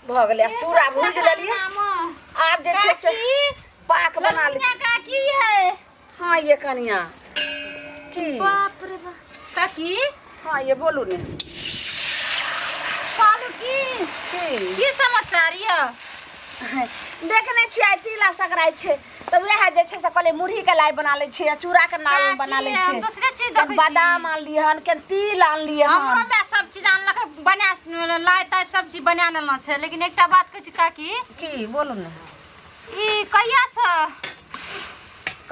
भऽ गेलै आब चूड़ा भूजि लेलियै आब जे छै से पाक बना लै छी। काकी है हाँ ये कनिया की बाप रे बाप काकी हाँ ये बोलू ने कहलू की की की समाचार यऽ देखने छियै आइ तिला संक्रांति छै तऽ वएह जे छै से कहलियै मुरहीके लाइ बना लै छियै चूड़ाके नाल बना लै हम छियै दोसरे चीज केन देखै छी। बादाम आनलियै हन केन तिल आनलियै हमरो हन माय सब चीज आनलक बना लाइ ताइ सब चीज बना लेलहुँ छै लेकिन एकटा बात कहै छी काकी की बोलू ने ई कहियासँ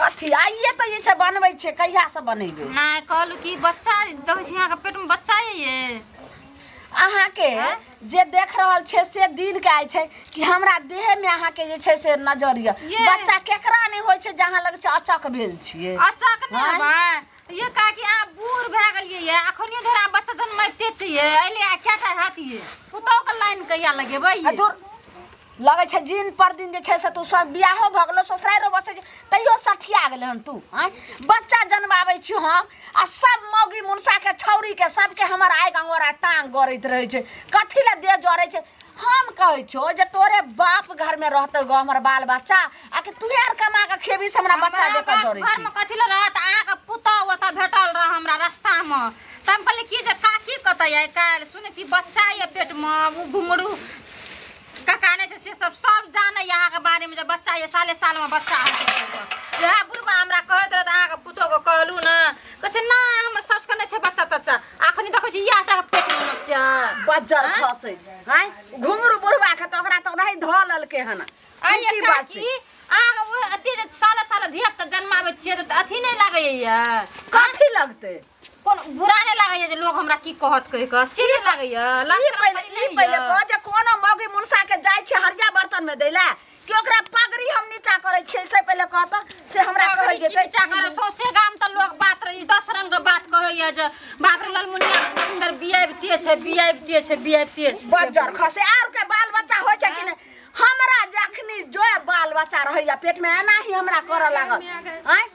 कथी आइए तऽ जे छै बनबै छियै कहियासँ बनेबै नहि कहलहुँ कि बच्चा देखै छी अहाँके पेटमे बच्चा ये अहाँके जे देख रहल छै से दिन के आइ छै कि हमरा देह में अहाँके जे छै से नजर यऽ ये। बच्चा केकरा नहि होइ छै जहाँ लग छै अचक भेल छियै अचक नहि आँय? हेबै ये काकी अहाँ बूढ़ भए गेलियै ये अखनियो धरि अहाँ बच्चा जनमैते छियै एहिले आ कएटा हैत ये पुतोहके लाइन कहिया लगेबै आ ये दूर लगै छै दिन पर दिन जे छै से तू सब बियाहो भऽ गेलो ससुराइरो बसै छै तैयो सठिया गेलै हन तू आँय बच्चा जनमाबै छी हम आ सब मौगी मुनसाके छौड़ीके सबके हमर आगि अंगोरा टांग गड़ैत रहै छै कथी लए देह जरै छै हम कहै छौ जे तोरे बाप घरमे रहतौ गो हमर बाल बच्चा आ कि तू आर कमा कऽ खेबी से हमरा बच्चा हमरा देख कऽ बाप जरै छै घरमे कथी लए रहत अहाँके पुतोह ओतऽ भेटल रह हमरा रास्तामे तऽ हम कहलियै की जे काकी कतऽ आइ काल्हि सुनै छी बच्चा यऽ पेटमे ओ घुंघरू काका नहि छै से सब सब जानै अहाँके बारेमे जे बच्चा ये साले सालमे बच्चा होइ छै कहि कऽ। वएह बुढ़बा हमरा कहैत रहत अहाँके पुतोहके कहलहुँ ने कहै छै नहि हमर सासुके नहि छै बच्चा तच्चा अखनी देखै छी इएह टा पेटमे बच्चा बज्जर खसै आँय घुंघरू बुढ़बा के तऽ ओकरा तऽ ओनाही धऽ लेलकै हन आइ की बात काकी अहाँके ओ अथी जे साले साले धिया पुता जन्माबै छियै तऽ अथी नहि लागैए कथी लगतै कोन बुरा नहि लागैए जे लोग हमरा की कहत कहि कऽ से नहि लागैए लाज ई शरम पहिले कनी ई नहि पहिले यऽ? कह जे कोनो मौगी मुनसा के जाइ छै हरिया बर्तन में दै ला कि ओकरा पगड़ी हम नीचा करै छियै से पहिले कह तऽ से हमरा कहै पगड़ी की जेतै नीचा करब सौंसे गाम तऽ लोग बात रही दस रंग के बात कहैए जे बाप रे ललमुनिया के सुन्दर बियाबिते छै बियाबिते छै बियाबिते छै बज्जर खसे आर के बाल बच्चा होइ छै कि नहि हमरा जखनी जो बाल बच्चा रहैया पेट में एनाही हमरा करऽ लागल आँय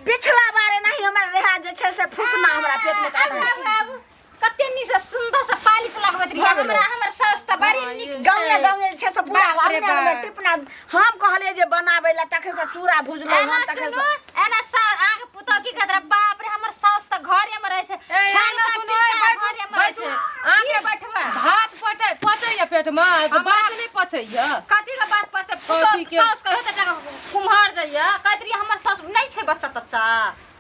पिछला बार एनाही हमरा रहै जे छै से फुसना हमरा पेट में आबू, आबू, आबू। कते नीक से सुंदर से पालिश लगबैत रहियै भऽ गेलै। हमरा हमर साउस तऽ बड़ी नीक छै। गाँवे गाँवे जे छै से पूरा बाप रे अंगने अंगने बाप। टिपना हम कहलियै जे बनाबै लए तखन से चूड़ा भुजलहुँ एना हम तखन सुनू से एना सा अहाँके पुतहु की कहत रहे बाप रे हमर साउस तऽ घरे में रहै छै ए, खाना एना सुनू, पीना ए, बैठू, घरे में रहै बैठू। छै अहाँके की बैठबै भात पटै पचैया पेटमे तऽ बात नहि पचैया कथी के बात पछते कथी के? साउस कहे तऽ टाका कुम्हार जाइया कहैत रहियै हमर साउस नहि छै बच्चा तच्चा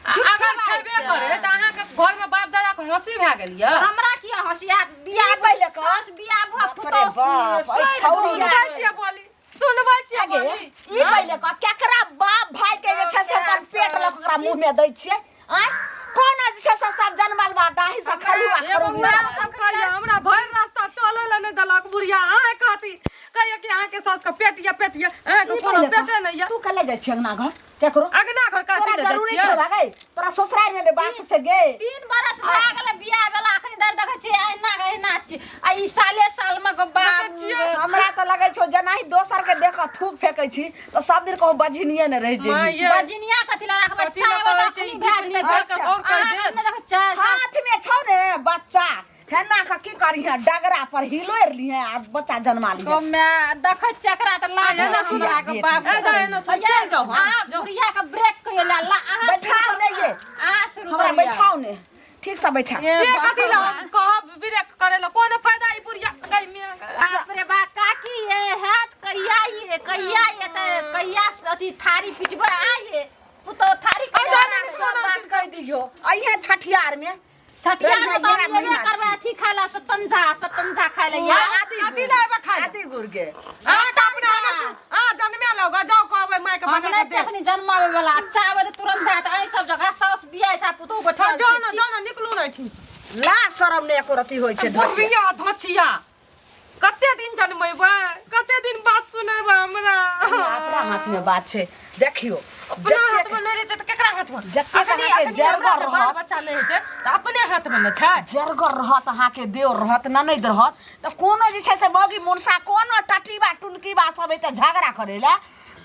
आ झूठे अगर बात छेबे छै। करे तऽ अहाँके घरमे बाप दादाके हँसी भए गेल यऽ हमरा किया हँसी आयत बियाह की पहिले कह? साउस बियाह भऽ बाप रे पुतहु बाप, एहि सुनि छौड़ी सुनि सुनबै छियै बोली सुनबै छियै आगे बोली ई पहिले कह केकरा बाप भाई के जे छै से अपन पेट लऽ कऽ ओकरा मुँह में दै छियै आँय कोना जे छै से सब जनमल बा डाही से खरुआ एगो खरुआ उएह सब करियै हमरा भरि रास्ता चलै लए नहि देलक बुढ़िया अहाँ कहती कहियो कि अहाँके साउसके पेट यऽ पेट यऽ अहाँके ई कोनो पहिले कह, पेटे नहि यऽ तू कले जाइ छी अंगना घर केकरो अगना घर कथी तोरा लए जाइ जरूरी छियै छौ गे तोरा ससुराल में बात छै गे 3 बरस भए गेलै बियाह भेला अखनी धरि देखै छियै एना के एना छी आ ई साले साल मे गो बाप देखै छियै। हमरा तऽ लगै छौ जेनाही दोसर के देख कऽ थूक फेकै छी तऽ सब दिन कहूँ बझिनिये ने रहि माँ जेबही ये बजनिया कथी लए राखबै कथी लए चाय वाला कहै छै, अखनी भए ई जेतै गिटनी अच्छा। और कर अहाँ देत। नहि देखै चाय सब हाथ में छौ ने बच्चा हेना कऽ की करिहे डगरा पर हिलोर लिहे आ बच्चा जन्मा लिहे तो मैं देखै छियै एकरा तऽ लाज एना होइ सुनू, हमरा के बाप ए, जा, एना सुनू, चलि जाउ, हाँ, अहाँ जाउ। बुढ़िया के ब्रेक कहियो ला ला अहाँ बैठाउ शुरू ने ये अहाँ शुरू हमरा करियौ। बैठाउ ने ठीक से बैठा ए, से बाप कथी रे लए हम कहब ब्रेक करै लए कोनो फायदा ई बुढ़िया गई मियाँ गई। बाप रे बा काकी ये हैत कहिया ये कहिया ये तऽ कहिया से अथी थारी पिटबै आ ये पुतोह थारी जा, कहिया जा, सब बात कहि दियौ अइहे छठियार में छठियार में तऽ हम इएह एबे महीना करबै अथी खाय लए सतंझा सतंझा खाय लए आ, या आदि कथी गुड़। लए एबै खाय लए? आदि गुड़ के अहाँ तऽ अपना अहाँ जनमे लौगा जाउ कहबै मायके हम बना नहि कऽ दे जखनी जन्माबै वाला अच्छा आबै तऽ तुरंत हैत अहीं सब जगह साउस बियाह छै पुतोह बैठल जाउ ने छै जाउ ने निकलू ने ठीक ला शरम ने एको रति होइ छै धोछिया। धोछिया धोछिया कते दिन जनमेबै कते दिन बात सुनेबै हमरा अपना हाथ में बात छै देखियो अपना हाथ में नहि रहै छै तऽ केकरा हाथ में जतेक अखनी- अहाँके अखनी जरगर हमरा जे बाल रहत। बच्चा नहि होइ छै तऽ अपने हाथ में ने छै जरगर रहत अहाँके देव रहत ननैद रहत तऽ कोनो जे छै से मौगी मुनसा कोनो टटीबा टुनकीबा सब एतऽ झगड़ा करै लए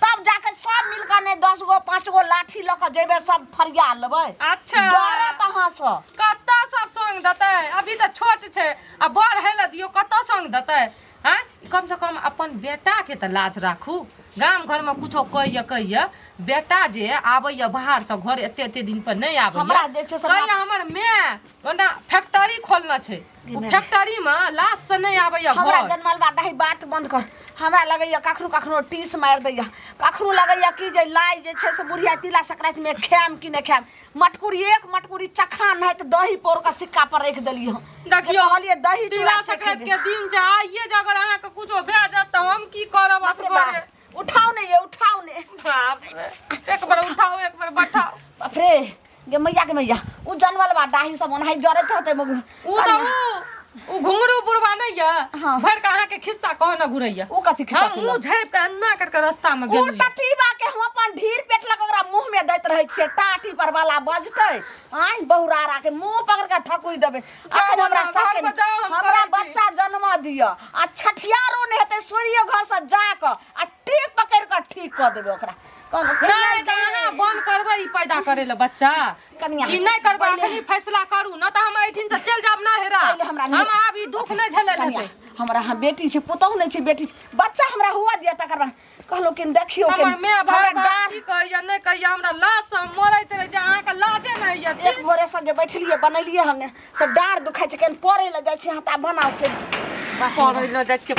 तब जाके सब मिल कऽ नहि 10 गो 5 गो लाठी लऽ कऽ जेबै सब फरिया लेबै अच्छा। डरत अहाँसँ कतऽ सब संग देतै अभी तऽ छोट छै आ बड़ होइ लए दियौ कतऽ संग देतै आँय कम से कम अपन बेटाके तऽ लाज राखू। गाम घरमे कुछो कहैया कहैया बेटा जे आबैया बाहरसँ घर एते एते दिन पर नहि आबैया, हमरा जे छै से कहैया हमर माय ओना फैक्ट्री खोलने छै, ओ फैक्ट्रीमे लाज से नहि आबैया हमरा घर। जनमल बा दही बात बंद कर। हमरा लगैया कखनो कखनो टीस मारि दैया, कखनो लगैया कि जे लाइ जे छै से बुढ़िया तिला संक्रांति में खायम कि नहि खायम। मटकुरी एक मटकुरी चखा नहि तऽ दही पौर के सिक्का पर राखि देलियै हम। देखियौ, कहलियै दही चूड़ा तिला से संक्रांति खेबै। के दिन जे आइए जे अगर अहाँके कुछो भए जायत तऽ हम की करब बाप रे बाप, असगरे? उठाउ ने ये, उठाउ ने। बाप रे, एक बार उठाओ एक बार बैठाओ। बाप रे, गे मैया के मैया, उ जनमल बा डाही सब ओनाही जरैत रहतै मगु। उ तऽ उ घुंघरू बुढ़वा नहि यऽ, हाँ। भरि के अहाँके खिस्सा कह न घुरैया। उ कथी खिस्सा हम केलक? मुँह झाँपि के अन्ना कर के रास्ता में उ गेलियै। टटीबा के हम अपन ढीर पेट लग ओकरा मुँह में दैत रहै छियै, टाटी पर वाला बजतै आँय बहुरारा के मुँह पकड़ के थकुइ देबै। अखन हमरा घर सके पर जाउ, हम हमरा करै छी। बच्चा जन्म दिअ आ छठियारो नहि हेतै, सूर्य घर से जा कऽ आ टेप पकड़ि कऽ ठीक कऽ देबै ओकरा। नहि तऽ अहाँ बंद करबै ई पैदा करै लए बच्चा? कनिया, ई नहि करबै। पहिले- अखनी फैसला करू न तऽ हम एहिठिन से चलि जायब ना हेरा। पहिले हमरा हम आब ई दुख नहि झेलल कनिया, हेतै। हमरा अहाँ बेटी छै, पुतहु नहि छै, बेटी छै, बच्चा हमरा हुआ दिअ तकर बाद। कहलहुँ कि देखियौ कि हमर माय भाय हमरा बाप डाँट की कहैया नहि कहैया, हमरा लाज से हम मरैत रहै छै, अहाँके लाजे नहि होइया छी। एक भोरे से जे बैठलियै बनेलियै हमने से डाँड़ दुखाइ छै, केन पड़ै लए जाइ छी हता बनाउ के पढ़ै लए जाइ छियै।